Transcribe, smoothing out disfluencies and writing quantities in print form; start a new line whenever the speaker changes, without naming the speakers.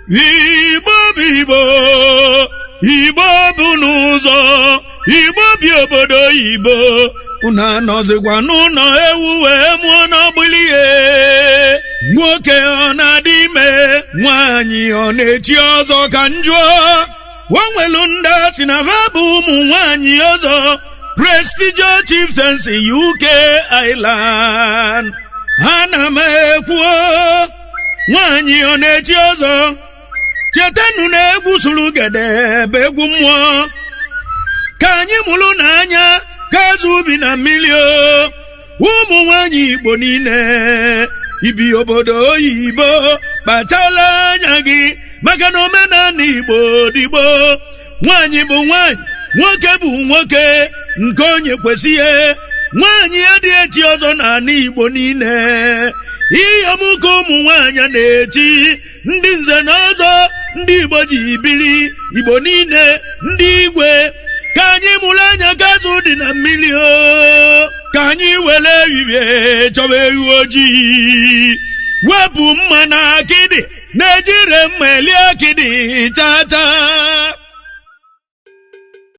Igbo bụ Igbo, Igbo bụ n'ụzọ, Igbo bi obodo oyibo. Unu anọzikwa n'ụlọ ewu wee mụọ n'ọgbụlie. Nwoke ọ na-adị ime, nwaanyị ọ na-echi ọzọ ka njụọ. O nwelu ndị si na ha bụ ụmụ nwaanyị ọzọ, prestigious chieftaincy UK Ireland. Ana m ekwuo, nwaanyị ọ na-echi ọzọ? Chetanụ na egwu sụrụ gede bụ egwu mmụọ. Ka anyị mụrụ n'anya ka azụ ubi na mmiri o. Ụmụ nwanyị Igbo niile ibi obodo oyibo, kpachala anya gị, maka na omenala Igbo dịgbo. Nwaanyị bụ nwaanyị, nwoke bụ nwoke, nke onye kwesịghị. Nwaanyị adịghị echi ọzọ n'ala Igbo niile. Iyom ka ụmụ nwaanyị na-echi, ndị nze na ọzọ, ndị Igbo ji biri, Igbo niile, ndị igwe, ka anyị mụrụ anya ka azụ dị na mmiri o. Ka anyị were ehihie chọba ewu ojii, wepụ mma na akịdị na-ejire mma eli akịdị tata.